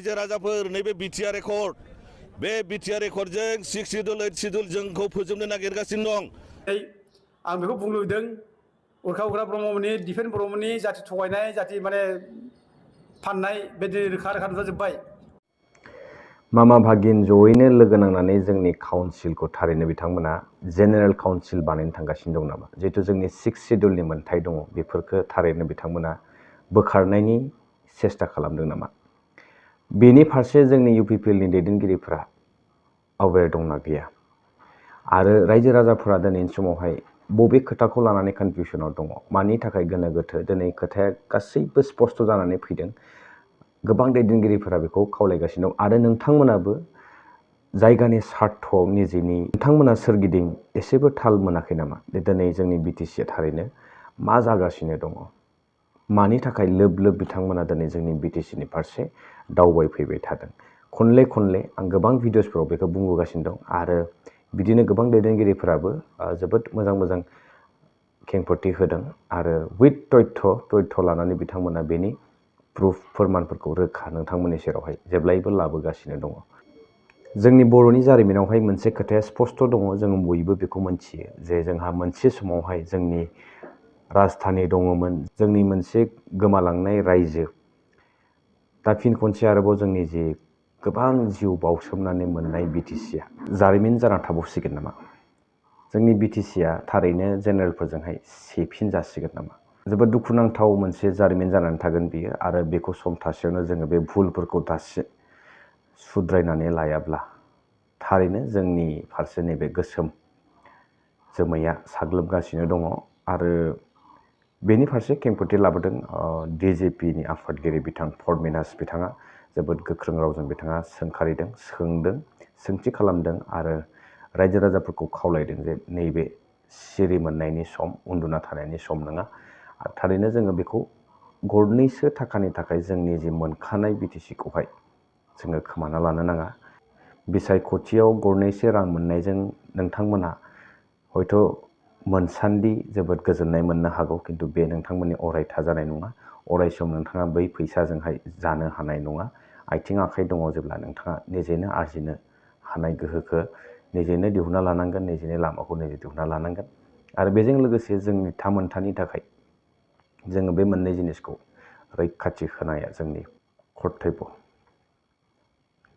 रायजो राजाफोर नैबे BTR record बे बिटिआर रेकर्डजों 6 शिड्युल 8 शिड्युल जोंखौ फोजोबनो नागिरगासिनो दं। आं बेखौ बुंनो लुबैदों उरखा उरखा ब्रह्ममोननि दिफेन ब्रह्ममोननि जाथि थगायनाय जाथि माने फाननाय बे रोखा रोखा नुजाजोब्बाय। मामा भागिन जयैनो लोगो नांनानै जोंनि काउन्सिलखौ थारैनो बिथांमोना जेनेरेल काउन्सिल बानायनो थांगासिनो दं नामा? जिहेतु जोंनि 6 शिड्युलनि मोन्थाय दङ बेफोरखौ थारैनो बिथांमोना बोखारनायनि सेस्था खालामदों नामा? बेनि फारसे जोंनि UPPLनि दैदेनगिरिफोरा अवेर दंना गैया? आरो रायजो राजाफोरा दिनैनि समावहाय बबे खोथाखौ लानानै कनफिउसनाव दङ? मानि थाखाय गोनो गोथो? दिनै खोथाया गासैबो स्पष्ट जानानै फैदों। गोबां दैदेनगिरिफोरा बेखौ खावलायगासिनो दं आरो नोंथांमोनाबो जायगानि सार्थआव निजेनि नोंथांमोना सोरगिदिं एसेबो थाल मोनाखै नामा? दिनै जोंनि BTCआ थारैनो मा जागासिनो दङ? मानि थाखाय लोब लोब बिथांमोना दिनै जोंनि BTCनि फारसे दावबायफैबाय थादों? खनले खनले आं गोबां भिडिअसफोराव बेखौ बुंबोगासिनो दं आरो बिदिनो गोबां दैदेनगिरिफोराबो जोबोद मोजां मोजां खेंफोरथि होदों आरो विथ तथ्य लानानै बिथांमोना बेनि प्रुफ फोरमानफोरखौ रोखा नोंथांमोननि सेरावहाय जेब्लायबो लाबोगासिनो दङ। जोंनि बर'नि जारिमिनावहाय मोनसे खोथाया स्पष्ट दङ, जों बयबो बेखौ मोनथियो जे जोंहा मोनसे समावहाय जोंनि राजधानि दङमोन, जोंनि मोनसे गोमालांनाय रायजो। दा फिन खनसे आरोबाव जोंनि जि गोबां जिउ बावसोमनानै मोननाय BTCआ जारिमिन जाना थाबावसिगोन नामा? जोंनि BTCआ थारैनो जेनेरेलफोरजोंहाय सेफिन जासिगोन नामा? जोबोद दुखुनांथाव मोनसे जारिमिन जानानै थागोन बियो आरो बेखौ सम थासेयावनो जोङो बे भुलफोरखौ दासे सुद्रायनानै लायाब्ला थारैनो जोंनि फारसे नैबे गोसोम जोमैया साग्लोबगासिनो दङ आरो बेनि फारसे खेंफोरथि लाबोदों DJPनि आफादगिरि बिथां फर्मिनास बिथाङा जोबोद गोख्रों रावजों बिथाङा सोंखारिदों, सोंदों, सोंथि खालामदों आरो रायजो राजाफोरखौ खावलायदों जे नैबे सिरि मोननायनि सम, उन्दुना थानायनि सम नङा। थारैनो जोङो बेखौ गरनैसो थाखानि थाखाय जोंनि जि मोनखानाय BTCखौहाय जोङो खोमाना लानो नाङा। बिसायख'थियाव गरनैसो रां मोननायजों नोंथांमोना हयथ' मोनसान्दि जोबोद गोजोननाय मोननो हागौ, खिन्थु बे नोंथांमोननि अरायथा जानाय नङा। अरायसम नोंथाङा बै फैसाजोंहाय जानो हानाय नङा। आथिं आखाइ दङ जेब्ला नोंथाङा निजेनो आरजिनो हानाय गोहोखौ निजेनो दिहुनना लानांगोन, निजेनि लामाखौ निजे दिहुनना लानांगोन आरो बेजों लोगोसे जोंनि थामोनथानि थाखाय जोङो बे मोननै जिनिसखौ रैखाथि होनाया जोंनि कर्तब्य।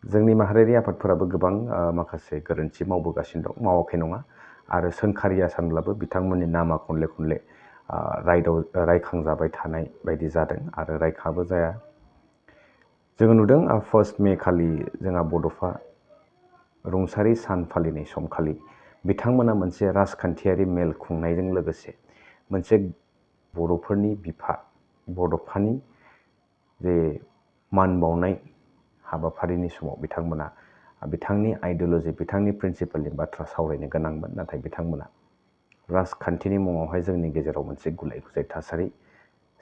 जोंनि माहारियारि आफादफोराबो गोबां माखासे गोरोन्थि मावबोगासिनो दं, मावाखै नङा आरो सोंखारिया सानब्लाबो बिथांमोननि नामा खनले खनले रायखांजाबाय थानाय बायदि जादों आरो रायखाङाबो जाया। जोङो नुदों 1 मे खालि जोंहा बड'फा रुंसारि सान फालिनाय समखालि बिथांमोना मोनसे राजखान्थियारि मेल खुंनायजों लोगोसे मोनसे बर'फोरनि बिफा बड'फानि जे मान बावनाय हाबाफारिनि समाव बिथांमोना बिथांनि आइडिय'ल'जि, बिथांनि प्रिन्सिपालनि बाथ्रा सावरायनो गोनांमोन, नाथाय बिथांमोना राजखान्थिनि मुङावहाय जोंनि गेजेराव मोनसे गुलाय गुजाय थासारि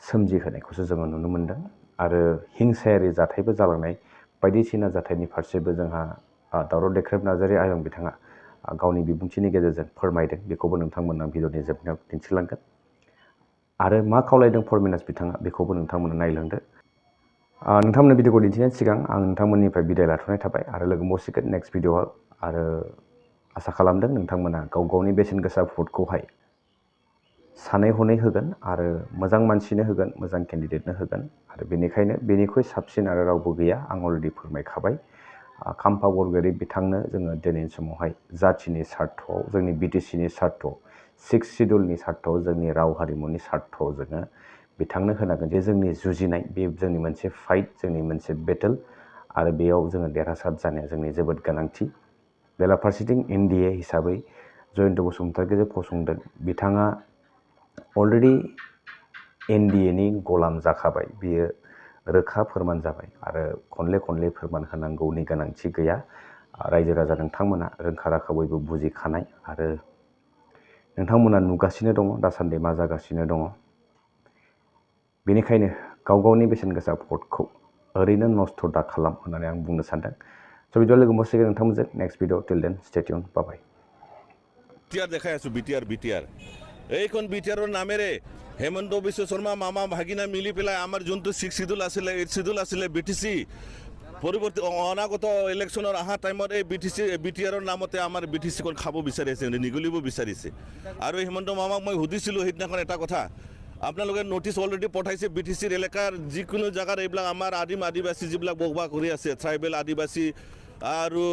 सोमजिहोनायखौसो जोङो नुनो मोनदों आरो हिंसायारि जाथायबो जालांनाय बायदिसिना जाथायनि फारसेबो जोंहा दावराव देख्रेब नार्जारि आयं बिथाङा गावनि बिबुंथिनि गेजेरजों फोरमायदों। बेखौबो नोंथांमोना भिडिअनि जोबनायाव दिन्थिलांगोन आरो मा खावलायदों फर्मिनास बिथाङा बेखौबो नोंथांमोना नायलांदो। नोंथांमोननो भिडिअखौ दिन्थिनायनि सिगां आं नोंथांमोननिफ्राय बिदाय लाथ'नाय थाबाय आरो लोगो मोनसिगोन नेक्स्ट भिडिअआव आरो आसा खालामदों नोंथांमोना गाव गावनि बेसेन गोसा भटखौहाय सानै हनै होगोन आरो मोजां मानसिनो होगोन, मोजां केन्डिडेटनो होगोन आरो बेनिखायनो बेनिख्रुइ साबसिन आरो रावबो गैया। आं अलरेडि फोरमायखाबाय। खाम्फा बरगयारि बिथांनो जोङो दिनैनि समावहाय जाथिनि सार्थआव, जोंनि BTCनि सार्थआव, 6 शिड्युलनि सार्थआव, जोंनि राव हारिमुनि सार्थआव जोङो बिथांनो होनांगोन जे जोंनि जुजिनाय बे जोंनि मोनसे फाइट, जोंनि मोनसे बेटल आरो बेयाव जोङो देरहासार जानाया जोंनि जोबोद गोनांथि। बेराफारसेथिं NDA हिसाबै जयन्त बसुमतारीखौ फसंदों, बिथाङा अलरेडि NDAनि गलाम जाखाबाय, बियो रोखा फोरमान जाबाय आरो खनले खनले फोरमान होनांगौनि गोनांथि गैया। रायजो राजा नोंथांमोना रोंखा राखा बयबो बुजिखानाय आरो नोंथांमोना नुगासिनो दङ दासान्दि मा जागासिनो दङ। बेनिखायनो गाव गावनि बेसेन गोसा भटखौ ओरैनो नस्थ' दा खालाम होननानै आं बुंनो सानदों। स' बिदिब्ला लोगो मोनसिगोन नोंथांमोनजों नेक्स्ट भिडिअ। टिल देन स्टे टिउन, बाय। বিটিআর দেখাই আছো বিটিআর এইখন বিটিআরের নামেৰে হেমন্ত বিশ্ব শৰ্মা মামা ভাগিনা মিলি পেলাই আমাৰ যোনটো 6 শিডিউল আছিলে, 8 শিডিউল আছিলে BTC পরবর্তী অনাগত ইলেকশনের অহা টাইমত এই বিটিআৰৰ নামতে আমাৰ বিটিচিখন খাব বিচাৰিছে নিগলিব বিচাৰিছে আৰু হিমন্ত মামাক মই সুধিছিলোঁ সেইদিনাখন এটা কথা আপোনালোকে নটিচ অলৰেডি পঠাইছে বিটিচিৰ এলেকাৰ যিকোনো জাগাত এইবিলাক আমাৰ আদিবাসী যিবিলাক বসবাস কৰি আছে ট্ৰাইবেল আদিবাসী আৰু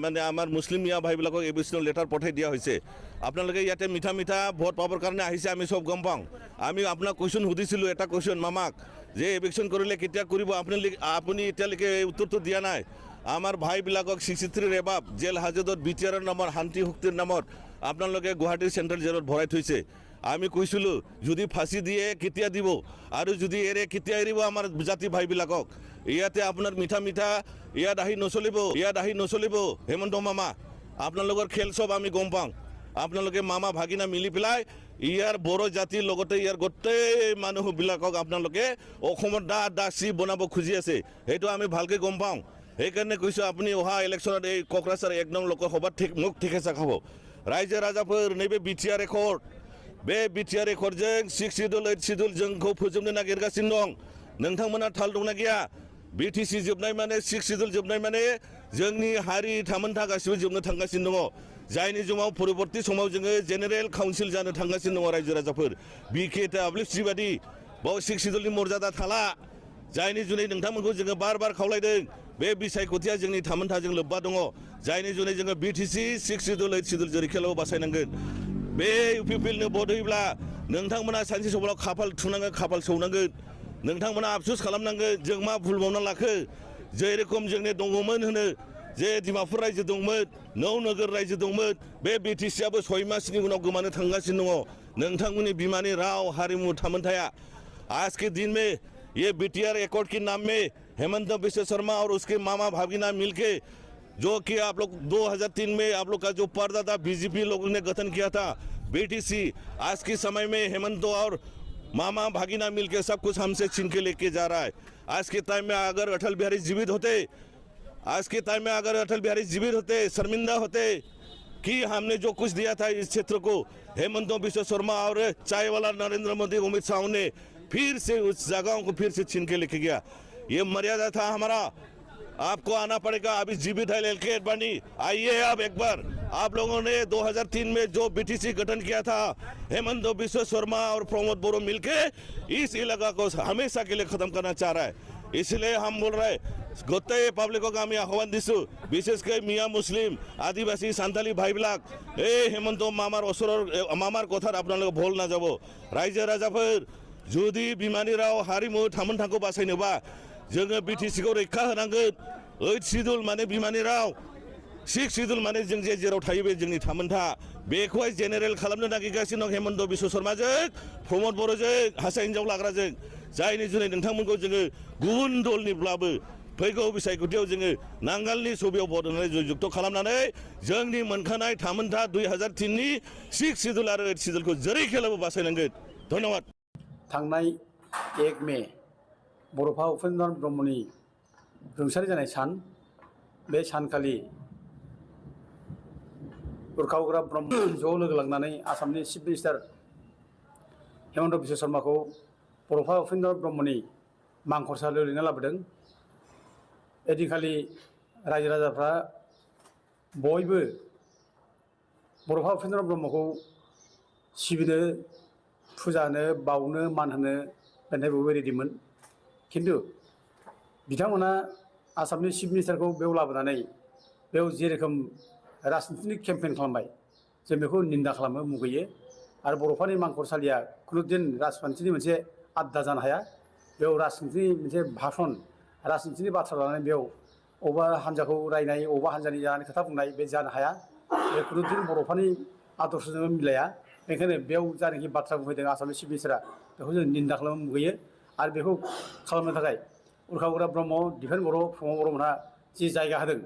মানে আমাৰ মুছলিম মিয়া ভাইবিলাকক এবিচনৰ লেটাৰ পঠাই দিয়া হৈছে আপোনালোকে ইয়াতে মিঠা মিঠা ভোট পাবৰ কাৰণে আহিছে আমি সব গম পাওঁ আমি আপোনাক কুৱেশ্যন সুধিছিলোঁ এটা কুৱেশ্যন মামাক যে এভিকশ্যন কৰিলে কেতিয়া কৰিব আপুনি এতিয়ালৈকে উত্তৰটো দিয়া নাই আমাৰ ভাইবিলাকক 63 এবাব জেল হাজতত বিটিআৰৰ নামত শান্তি শক্তিৰ নামত আপোনালোকে গুৱাহাটীৰ চেণ্ট্ৰেল জেলত ভৰাই থৈছে আমি কৈছিলোঁ যদি ফাঁচি দিয়ে কেতিয়া দিব আৰু যদি এৰে কেতিয়া এৰিব আমাৰ জাতি ভাইবিলাকক ইয়াতে আপোনাৰ মিঠা মিঠা ইয়াত আহি নচলিব হেমন্ত মামা আপোনালোকৰ খেল সব আমি গম পাওঁ আপোনালোকে মামা ভাগিনা মিলি পেলাই ইয়াৰ বড়ো জাতিৰ লগতে ইয়াৰ গোটেই মানুহবিলাকক আপোনালোকে অসমত দাসী বনাব খুজি আছে সেইটো আমি ভালকৈ গম পাওঁ সেইকাৰণে কৈছোঁ আপুনি অহা ইলেকশ্যনত এই কক্ৰাঝাৰ 1 নং লোকসভাত মুখ ঠিকেছা খাব ৰাইজে ৰাজাফोर नैबे बिटिआर एकर्ड बे बिटिआर एकर्डजों 6 शिड्युल 8 शिड्युल जोंखौ फोजोबनो नागिरगासिनो दं नोंथांमोना थाल दंना गैया बिटिसि जोबनाय माने 6 शिड्युल जोबनाय माने जोंनि हारि थामोनथा गासिबो जोबनो थांगासिनो दङ जायनि समाव परबर्ती समाव जोङो जेनेरेल काउन्सिल जानो थांगासिनो दङ रायजो राजाफोर बिके डाब्लिउसि बादि बाव 6 शिड्युलनि मर्यादा थाला जायनि जुनै नोंथांमोनखौ जोङो बार खावलायदों बे बिसायख'थिया जोंनि थामोनथाजों लोब्बा दङ जायनि जुनै जोङो बिटिसि 6 शिड्युल 8 शिड्युल जरिखेलाव बासायनांगोन बे इउपिपिएलनो भट होयोब्ला नोंथांमोना सानसे समाव खाफाल थुनांगोन खाफाल सौनांगोन नोंथांमोना आफसुस खालामनांगोन जों मा भुल मावना लाखो जे रोखोम जोंनि दङमोन होनो जे डिमापुर रायजो दंमोन नौनोगोर रायजो दंमोन बे बिटिसिआबो 6 मासनि उनाव गोमानो थांगासिनो दङ नोंथांमोननि बिमानि राव हारिमु थामोनथाया आज के दिन में ये बिटिआर एकॉर्ड के नाम में हेमंत बिश्व शर्मा और उसके मामा भागीना मिलके जो कि आप लोग 2003 में आप लोग का जो पर्दा था बीजेपी लोगों ने गठन किया था बीटीसी आज के समय में हेमंत और मामा भागीना मिलके सब कुछ हमसे छीन के लेके जा रहा है आज के टाइम में अगर अटल बिहारी जीवित होते शर्मिंदा होते कि हमने जो कुछ दिया था इस क्षेत्र को हेमंत बिश्व शर्मा और चाय वाला नरेंद्र मोदी अमित शाह ने फिर से उस जगहों को फिर से छीन के लेके गया ये मर्यादा था हमारा आपको आना पड़ेगा अभी जीवित है एलके अडवाणी आइए अब एक बार आप लोगों ने 2003 में जो बीटीसी गठन किया था हेमंत बिश्व शर्मा और प्रमोद बोरो मिलके इस इलाका को हमेशा के लिए खत्म करना चाह रहा है इसलिए हम बोल रहे गोटे पब्लिकों का आह्वान दिसु विशेषकर मिया मुस्लिम आदिवासी सान्ताली भाईबिलाक हेमंत मामार असुरर मामार कथार आपनालोक भूल ना जाब रायजो राजाफोर जुदि बिमानि राव हारिमु थामोनथाखौ बासायनोबा जोङो बिटिसिखौ रैखा होनांगोन 8 शिड्युल माने बिमानि राव 6 शिड्युल माने जों जे जेराव थायो बे जोंनि थामोनथा बेखौहाय जेनेरेल खालामनो नागिरगासिनो दं हेमंत बिश्व शर्माजों प्रमोद बर'जों हारसा हिन्जाव लाग्राजों जायनि जुनै नोंथांमोनखौ जोङो गुबुन दलनिब्लाबो फैगौ बिसायख'थियाव जोङो नांगालनि सबियाव भट होनानै जयजुक्त खालामनानै जोंनि मोनखानाय थामोनथा 2003 नि 6 शिड्युल आरो 8 शिड्युलखौ जेरैखेलाबो बासायनांगोन धन्यबाद थांनाय 1 मे बड'फा उपेन्द्र ब्रह्मनि रुंसारि जानाय सान बे सानखालि उरखा उग्रा ब्रह्म ज' लोगो लांनानै आसामनि चिफ मिनिस्टार हेमंत बिश्व शर्माखौ बड'फा उपेन्द्र ब्रह्मनि मांखरसालियाव लिंना लाबोदों एदिनखालि रायजो राजाफ्रा बयबो बड'फा उपेन्द्र ब्रह्मखौ सिबिनो फुजा होनो बावनो मान होनो बेनिफ्राय बयबो रेडिमोन किन्तु बिथांमोना आसामनि चिफ मिनिस्टारखौ बेयाव लाबोनानै बेयाव जेरोखोम राजनितिनि केम्पेइन खालामबाय जों बेखौ निन्दा खालामो मुगैयो आरो बड'फानि मांखरसालिया खुनुदिन राजखान्थिनि मोनसे आड्डा जानो हाया बेयाव राजनितिनि मोनसे भाषण राजनितिनि बाथ्रा लानानै बेयाव अबेबा हान्जाखौ रायनाय अबेबा हान्जानि जानानै खोथा बुंनाय बे जानो हाया बे खुनुदिन बड'फानि आदर्शजों मिलाया बेनिखायनो बेयाव जायनाखि बाथ्रा बुंहैदों आसामनि चिफ मिनिस्टारा बेखौ जों निन्दा खालामनो मुगैयो आरो बेखौ खालामनो थाखाय उरखा उग्रा ब्रह्म दिपेन बर' प्रमद बर'मोनहा जि जायगा होदों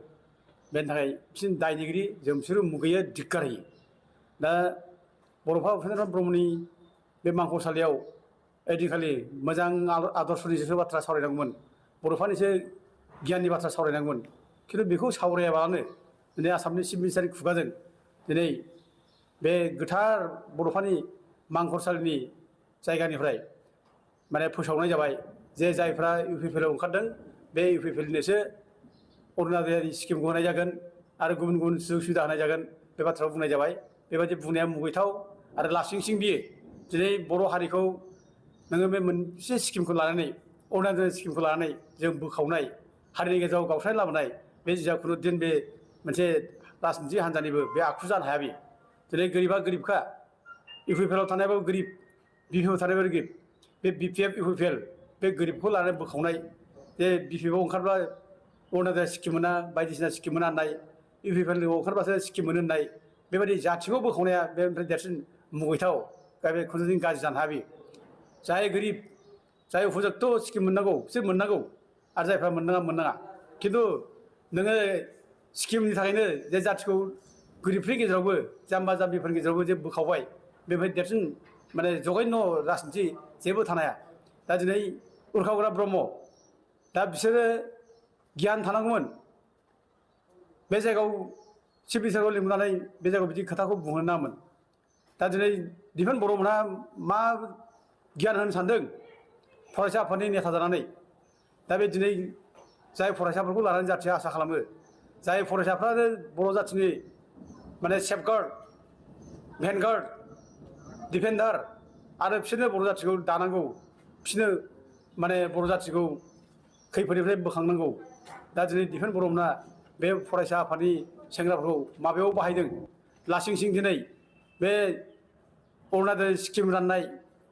बेनि थाखाय बिसोर दायनिगिरि जों बिसोरो मुगैयो धिक्कार होयो दा बड'फा उपेन्द्र ब्रह्मनि बे मांखरसालियाव ओइदिनखालि मोजां आदर्शनिसो बाथ्रा सावरायनांगौमोन बड'फानिसो गियाननि बाथ्रा सावरायनांगौमोन खिन्थु बेखौ सावरायाबालानो दिनै आसामनि चिफ मिनिस्टारनि खुगाजों दिनै बे गोथार बड'फानि मांखरसालिनि जायगानिफ्राय माने फोसावनाय जाबाय जे जायफ्रा इउपिपिएलआव ओंखारदों बे इउपिपिएलनोसो अरुणादयारि स्किमखौ होनाय जागोन आरो गुबुन गुबुन सुजुग सुबिदा होनाय जागोन बे बाथ्राखौ बुंनाय जाबाय। बेबायदि बुंनाया मुगैथाव आरो लासिंसिं बियो दिनै बर' हारिखौ नोङो बे मोनसे स्किमखौ लानानै अरुणादय स्किमखौ लानानै जों बोखावनाय हारिनि गेजेराव गावस्रानाय लाबोनाय बे जिया खुनु दिन बे मोनसे राजनितिक हान्जानिबो बे आखु जानो हाया बेयो। दिनै गोरिबा गोरिबखा इउपिपिएलआव थानायाबो गोरिब बिपिएफआव थानायाबो गोरिब बे बिपिएफ इउपिपिएल बे गोरिबखौ लानानै बोखावनाय जे बिपिएफआव ओंखारब्ला अरुणादय स्किम मोना बायदिसिना स्किम मोना होननाय इउपिपिएलआव ओंखारबासो स्किम मोनो होननाय बेबायदि जाथिखौ बोखावनाया बेनिफ्राय देरसिन मुगैथाव बे खुनु दिन गाज्रि जानो हाया बेयो। जाय गोरिब जाय उपजुक्त स्किम मोननांगौ बिसोर मोननांगौ आरो जायफ्रा मोननाङा खिन्थु नोङो स्किमनि थाखायनो जे जाथिखौ गोरिबफोरनि गेजेरावबो जाम्बा जाम्बिफोरनि गेजेरावबो जे बोखावबाय बेनिफ्राय देरसिन माने जघन्य राजनिति जेबो थानाया। दा दिनै उरखावग्रा ब्रह्म दा बिसोरो गियान थानांगौमोन बे जायगायाव चिफ मिनिस्टारखौ लिंहरनानै बे जायगायाव बिदि खोथाखौ बुंनो नाङामोन। दा दिनै दिफेन बर'मोनहा मा गियान होनो सानदों फरायसा आफादनि नेता जानानै। दा बे दिनै जाय फरायसाफोरखौ लानानै जाथिया आसा खालामो जाय फरायसाफ्रानो बर' जाथिनि माने सेफगार्ड भेनगार्ड डिफेन्डार आरो बिसोरनो बर' जाथिखौ दानांगौ बिसोरनो माने बर' जाथिखौ खैफोदनिफ्राय बोखांनांगौ। दा दिनै दिफेन बर'मोनहा बे फरायसा आफादनि सेंग्राफोरखौ माबायाव बाहायदों लासिंसिं दिनै बे अरुणादय स्किम राननाय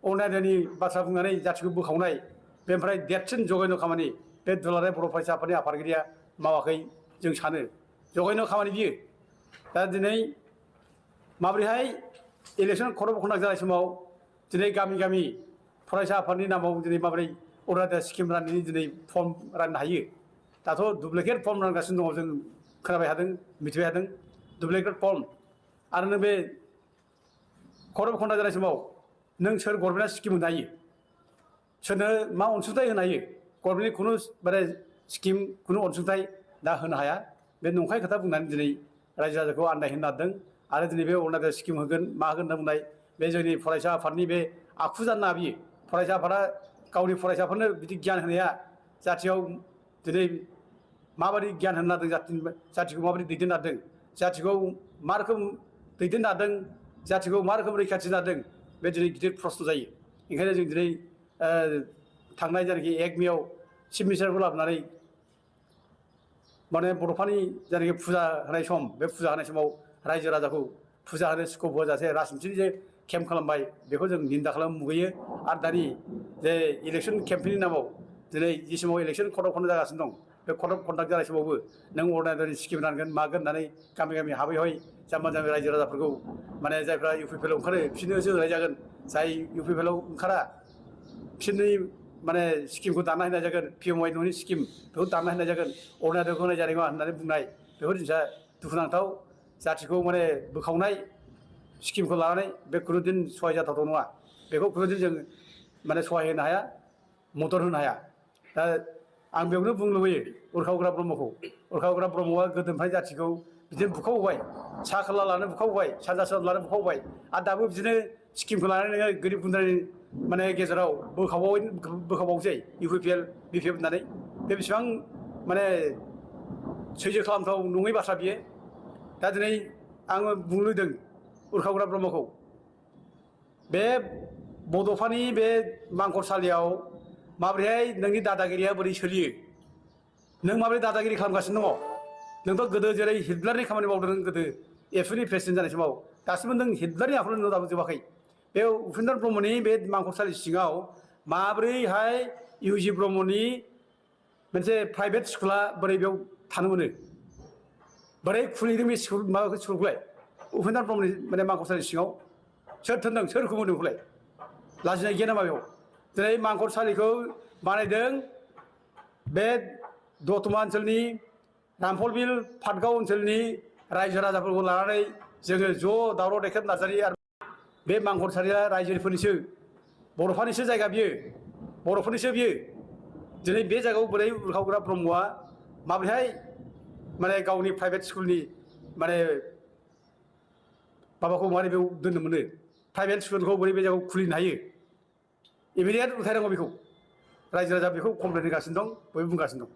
अरुणादयनि बाथ्रा बुंनानै जाथिखौ बोखावनाय बेनिफ्राय देरसिन जघन्य खामानि बे दुलाराय बर' फरायसा आफादनि आफादगिरिया मावाखै जों सानो जघन्य खामानि बियो। दा दिनै माबोरैहाय इलेक्सन कड अफ कन्डाक्ट जानाय समाव दिनै गामि गामि फरायसा आफादनि नामाव दिनै माबोरै अरुणादय स्किम राननायनि दिनै फर्म राननो हायो। दाथ' डुप्लिकेट फर्म रानगासिनो दङ जों खोनाबाय थादों मिथिबाय थादों डुप्लिकेट फर्म आरो नों बे कड अफ कन्डाक्ट जानाय समाव नों सोर गभर्नमेन्टआ स्किम होनो हायो सोरनो मा अनसुंथाइ होनो हायो गभर्नमेन्टनि खुनु माने स्किम खुनु अनसुंथाइ दा होनो हाया। बे नंखाय खोथा बुंनानै दिनै रायजो राजाखौ आन्दायहोनो नागिरदों आरो दिनै बे अरुणादय स्किम होगोन मा होगोन होनना बुंनाय बे जोंनि फरायसा आफादनि बे आखु जानो नाङा बियो। फरायसा आफादा गावनि फरायसाफोरनो बिदि गियान होनाया जाथियाव दिनै माबायदि गियान होनो नागिरदों जाथिखौ माबायदि दैदेननो नागिरदों जाथिखौ मा रोखोम दैदेननो नागिरदों जाथिखौ मा रोखोम रैखाथि नागिरदों बे दिनै गिदिर प्रश्न जायो। ओंखायनो जों दिनै थांनाय जायनाखि 1 मेआव चिफ मिनिस्टारखौ लाबोनानै माने बड'फानि जायनाखि फुजा होनाय सम बे फुजा होनाय समाव रायजो राजाखौ फुजा होनो स्कप होजासे राजनितिनि जे केम्प खालामबाय बेखौ जों निन्दा खालामनो मुगैयो। आरो दानि जे इलेक्सन केम्पेइननि नामाव दिनै जि समाव इलेक्सन कड अफ कन्डाक्ट जागासिनो दं बे कड अफ कन्डाक्ट जानाय समावबो नों अरुणादयनि स्किम रानगोन मागोन होननानै गामि गामि हाबै हाबै जाम्बा जाम्बि रायजो राजाफोरखौ माने जायफ्रा इउपिपिएलआव ओंखारो बिसोरनोसो होनाय जागोन जाय इउपिपिएलआव ओंखारा बिसोरनि माने स्किमखौ दाना होनाय जागोन पिएमवाइ न'नि स्किम बेखौ दाना होनाय जागोन अरुणादयखौ होनाय जानाय नङा होननानै बुंनाय बेफोर जिनिसा दुखुनांथाव जाथिखौ माने बोखावनाय स्किमखौ लानानै बे खुनुदिन सहाय जाथावथाव नङा। बेखौ खुनुदिन जों माने सहाय होनो हाया मदद होनो हाया। दा आं बेयावनो बुंनो लुबैयो उरखावग्रा ब्रह्मखौ उरखावग्रा ब्रह्मआ गोदोनिफ्राय जाथिखौ बिदिनो बुखावबाय सा खोला लानो बुखावबाय सानजा सोनाब लानो बुखावबाय आरो दाबो बिदिनो स्किमखौ लानानै नोङो गोरिब गुन्द्रानि माने गेजेराव बोखावबावसै इउपिपिएल बिपिएफ होननानै बे बेसेबां माने सैज्य खालामथाव नङै बाथ्रा बियो। दा दिनै आङो बुंनो लुबैदों उरखावग्रा ब्रह्मखौ बे बड'फानि बे मांखरसालियाव माबोरैहाय नोंनि दादागिरिया बोरै सोलियो नों माबोरै दादागिरि खालामगासिनो दङ। नोंथ' गोदो जेरै हिटलारनि खामानि मावदों गोदो एबसुनि प्रेसिडेन्ट जानाय समाव दासिमबो नों हिटलारनि आखुखौ नों दाबो जोबाखै। बे उपेन्द्र ब्रह्मनि बे मांखरसालि सिङाव माबोरैहाय इउजि ब्रह्मनि मोनसे प्राइभेट स्कुला बोरै बेयाव थानो मोनो बोरै खुलिदों बे स्कुल माबाखौ स्कुलखौलाय उपेन्द्र ब्रह्मनि माने मांखरसालि सिङाव सोर थोनदों सोरखौ मोनदोंखौलाय लाजिनाय गैया नामा बेयाव। दिनै मांखरसालिखौ बानायदों बे दतमा ओनसोलनि रामफलबिल पाटगाव ओनसोलनि रायजो राजाफोरखौ लानानै जोङो ज' दावराव देखेब नार्जारि आरो बे मांखरसालिया रायजोफोरनिसो बड'फानिसो जायगा बियो बर'फोरनिसो बियो। दिनै बे जायगायाव बोरै उरखावग्रा ब्रह्मआ माबोरैहाय माने गावनि प्राइभेट स्कुलनि माने माबाखौ मारै बेयाव दोननो मोनो प्राइभेट स्कुलखौ बोरै बे जायगायाव खुलिनो हायो इमिडियेट उथायनांगौ बेखौ रायजो राजा बेखौ कमप्लेन होगासिनो दं बयबो बुंगासिनो दं।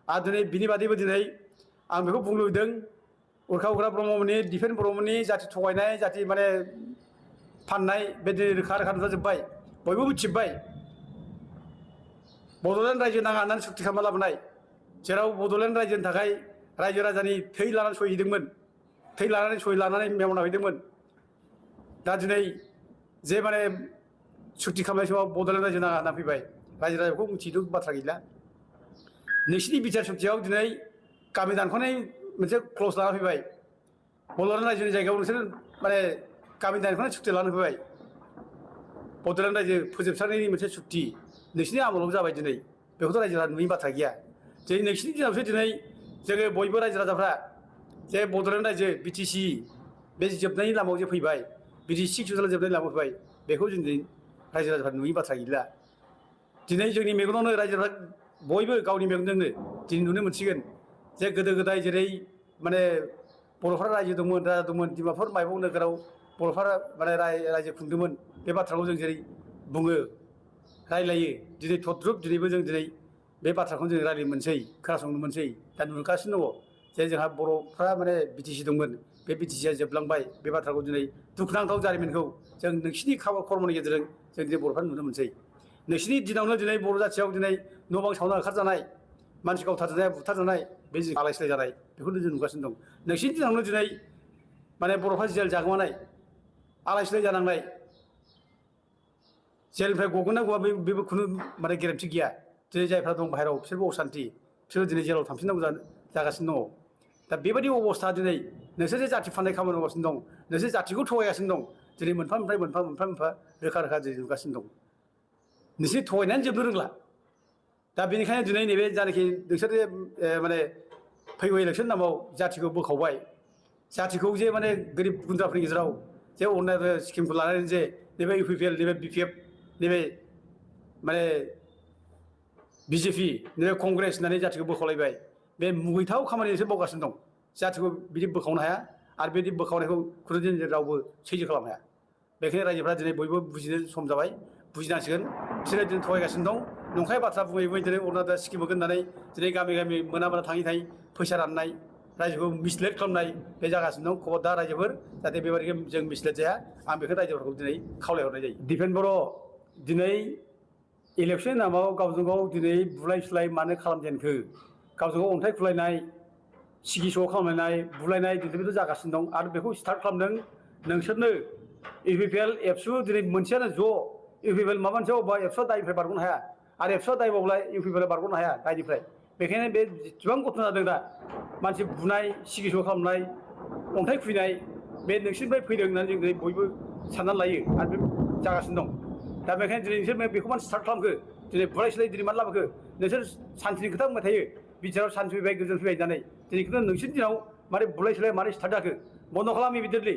आरो दिनै बिनि बादैबो दिनै आं बेखौ बुंनो लुबैदों उरखा उरखा ब्रह्ममोननि दिपेन बर'मोननि जाथि थगायनाय जाथि माने फाननाय बे दिनै रोखा रोखा नुजाजोब्बाय बयबो मिथिजोब्बाय बड'लेण्ड रायजो नाङा होननानै सुक्ति खालामना लाबोनाय जेराव बड'लेण्ड रायजोनि थाखाय रायजो राजानि थै लानानै सहैदोंमोन थै लानानै सहि लानानै मेवना हैदोंमोन दा दिनै जे माने सुक्ति खालामनाय समाव बड'लेण्ड रायजो नाङा होनना फैबाय रायजो राजाखौ मिथिदों बाथ्रा गैला नोंसिनि बिचार सुक्तियाव दिनै गामि दानख'नाय मोनसे क्लज लाना फैबाय बड'लेण्ड रायजोनि जायगायाव नोंसोर माने गामि दानख'नाय सुक्ति लाना फैबाय बड'लेण्ड रायजो फोजोबस्रांनायनि मोनसे सुक्ति नोंसिनि आमोलाव जाबाय दिनै बेखौथ' रायजो राजा नुयि बाथ्रा गैया दिनै नोंसिनि दिनावसो दिनै जोङो बयबो रायजो राजाफ्रा जे बड'लेण्ड रायजो बिटिसि बे जोबनायनि लामायाव जे फैबाय बिटिसि 6 बोसोर जोबनायनि लामायाव फैबाय बेखौ जों दिनै रायजो राजाफ्रा नुयि बाथ्रा गैला दिनै जोंनि मेगनावनो रायजोफ्रा बयबो गावनि मेगनजोंनो दिनै नुनो मोनसिगोन जे गोदो गोदाय जेरै माने बर'फ्रा रायजो दंमोन राजा दंमोन डिमापुर माइबं नोगोराव बर'फ्रा माने रायजो खुंदोंमोन बे बाथ्राखौ जों जेरै बुङो रायलायो दिनै थद्रुब दिनैबो जों दिनै बे बाथ्राखौनो जों रायलायनो मोनसै खोनासंनो मोनसै दा नुगासिनो दङ जे जोंहा बर'फ्रा माने बिटिसि दंमोन बे बिटिसिया जोबलांबाय बे बाथ्राखौ दिनै दुखुनांथाव जारिमिनखौ जों नोंसिनि खर्मनि गेजेरजों जों दिनै बर'फ्रा नुनो मोनसै नोंसिनि दिनावनो दिनै बर' जाथियाव दिनै न' बां सावना ओंखारजानाय मानसि गावथारजानाय बुथारजानाय बे जों आलाय सिलाय जानाय बेखौनो जों नुगासिनो दं नोंसिनि दिनावनो दिनै माने बर'फ्रा जेल जागोमानाय आलाय सिलाय जानांनाय जेलनिफ्राय गगोन ना गवा बेबो खुनु माने गेरेन्थि गैया दिनै जायफ्रा दं बाहेरायाव बिसोरबो असान्थि बिसोरो दिनै जेलाव थांफिननांगौ जागासिनो दङ दा बेबायदि अबस्था दिनै नोंसोर जे जाथि फाननाय खामानि मावगासिनो दं नोंसोर जाथिखौ थगायगासिनो दं दिनै मोनफा मोनफा रोखा रोखा दिनै नुगासिनो दं नोंसोर थगायनानै जोबनो रोंला दा बेनिखायनो दिनै नैबे जानाखि नोंसोर जे माने फैगौ इलेक्सन नामाव जाथिखौ बोखावबाय जाथिखौ जे माने गोरिब गुन्द्राफोरनि गेजेराव जे अरुणाचल स्किमखौ लानानै जे नैबे इउपिपिएल नैबे बिपिएफ नैबे माने बिजेपि नैबे कंग्रेस होननानै जाथिखौ बोखावलायबाय बे मुगैथाव खामानिसो मावगासिनो दं जाथिखौ बिदि बोखावनो हाया आरो बिदि बोखावनायखौ खुनुदिन रावबो सैज्य खालामनो हाया बेखायनो रायजोफ्रा दिनै बयबो बुजिनो सम जाबाय बुजिनांसिगोन बिसोरो दिनै थगायगासिनो दं नंखाय बाथ्रा बुङै दिनै अरुणाचल स्किम होगोन होननानै दिनै गामि गामि मोना थाङै फैसा राननाय रायजोखौ मिसलेट खालामनाय बे जागासिनो दं खबरदार रायजोफोर जाहाथे बेबायदि जों मिसलेट जाया आं बेखौ रायजोफोरखौ दिनै खावलायहरनाय जायो दिपेन बर' दिनै इलेक्सन नामाव गावजों गाव दिनै बुलाय सुलाय मानो खालामजेनखो गावजों गाव अन्थाइ खुलायनाय सिगिस' खालामलायनाय बुलायनाय दिनैबोथ' जागासिनो दं आरो बेखौ स्टार्ट खालामदों नोंसोरनो इउपिपिएल एबसु दिनै मोनसेयानो ज' इउपिपिएल माबा मोनसे अबेबा एबसुआ दायनिफ्राय बारग'नो हाया आरो एबसुआ दायबावब्ला इउपिपिएल बारग'नो हाया दायनिफ्राय बेखायनो बे जेसेबां घटना जादों दा मानसि बुनाय सिगिस' खालामनाय अन्थाइ खुबैनाय बे नोंसोरनिफ्राय फैदों होननानै जों दिनै बयबो साननानै लायो आरो बे जागासिनो दं दा बेखायनो दिनै नोंसोर बेखौ मानो स्टार्ट खालामखो दिनै बुलाय सुलाय दिनै मानो लाबोखो नोंसोर सान्थिनि खोथा बुंबाय थायो बिचाराव सान्थि फैबाय गोजोन फैबाय होननानै दिनैखौनो नोंसोरनि दिनाव मारै बुलाय सुलाय मारै स्टार्ट जाखो बन्द' खालाम इमिडियेटलि